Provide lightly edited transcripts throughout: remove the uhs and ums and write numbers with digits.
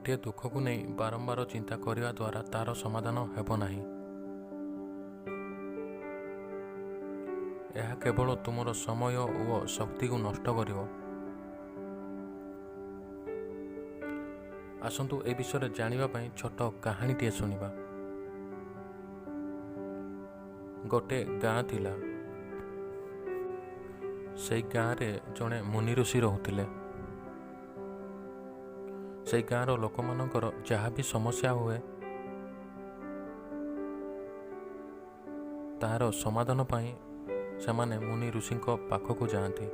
ଗୋଟିଏ ଦୁଃଖକୁ ନେଇ ବାରମ୍ବାର ଚିନ୍ତା କରିବା ଦ୍ୱାରା ତା'ର ସମାଧାନ ହେବ ନାହିଁ। ଏହା କେବଳ ତୁମର ସମୟ ଓ ଶକ୍ତିକୁ ନଷ୍ଟ କରିବ। ଆସନ୍ତୁ ଏ ବିଷୟରେ ଜାଣିବା ପାଇଁ ଛୋଟ କାହାଣୀଟିଏ ଶୁଣିବା। ଗୋଟେ ଗାଁ ଥିଲା। ସେଇ ଗାଁରେ ଜଣେ ମୁନି ଋଷି ରହୁଥିଲେ। ସେଇ ଗାଁର ଲୋକମାନଙ୍କର ଯାହା ବି ସମସ୍ୟା ହୁଏ, ତାହାର ସମାଧାନ ପାଇଁ ସେମାନେ ମୁନି ଋଷିଙ୍କ ପାଖକୁ ଯାଆନ୍ତି।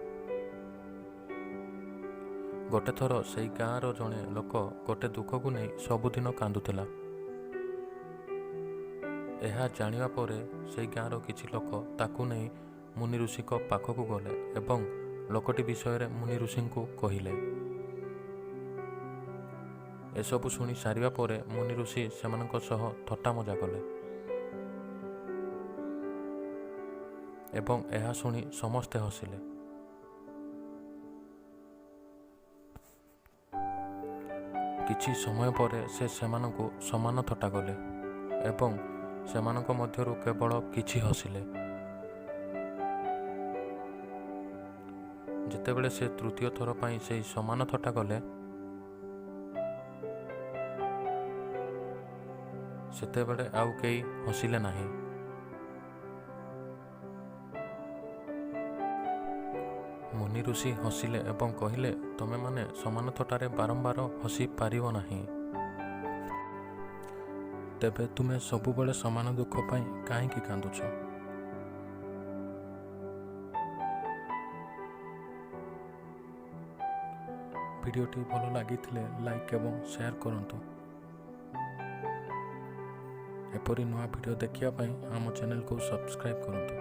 ଗୋଟେ ଥର ସେଇ ଗାଁର ଜଣେ ଲୋକ ଗୋଟେ ଦୁଃଖକୁ ନେଇ ସବୁଦିନ କାନ୍ଦୁଥିଲା। ଏହା ଜାଣିବା ପରେ ସେଇ ଗାଁର କିଛି ଲୋକ ତାକୁ ନେଇ ମୁନି ଋଷିଙ୍କ ପାଖକୁ ଗଲେ ଏବଂ ଲୋକଟି ବିଷୟରେ ମୁନି ଋଷିଙ୍କୁ କହିଲେ। ଏସବୁ ଶୁଣି ସାରିବା ପରେ ମୁନି ଋଷି ସେମାନଙ୍କ ସହ ଥଟ୍ଟା ମଜା କଲେ ଏବଂ ଏହା ଶୁଣି ସମସ୍ତେ ହସିଲେ। କିଛି ସମୟ ପରେ ସେ ସେମାନଙ୍କୁ ସମାନ ଥଟ୍ଟା କଲେ ଏବଂ ସେମାନଙ୍କ ମଧ୍ୟରୁ କେବଳ କିଛି ହସିଲେ। ଯେତେବେଳେ ସେ ତୃତୀୟ ଥର ପାଇଁ ସେହି ସମାନ ଥଟ୍ଟା କଲେ, ସେତେବେଳେ ଆଉ କେହି ହସିଲେ ନାହିଁ। ମୁନି ଋଷି ହସିଲେ ଏବଂ କହିଲେ, ତୁମେମାନେ ସମାନ ଥଟ୍ଟାରେ ବାରମ୍ବାର ହସି ପାରିବ ନାହିଁ। ତେବେ ତୁମେ ସବୁବେଳେ ସମାନ ଦୁଃଖ ପାଇଁ କାହିଁକି କାନ୍ଦୁଛ? ଭିଡ଼ିଓଟି ଭଲ ଲାଗିଥିଲେ ଲାଇକ୍ ଏବଂ ସେୟାର କରନ୍ତୁ। ଏପରି ନୂଆ ଭିଡ଼ିଓ ଦେଖିବା ପାଇଁ ଆମ ଚ୍ୟାନେଲକୁ ସବସ୍କ୍ରାଇବ୍ କରନ୍ତୁ।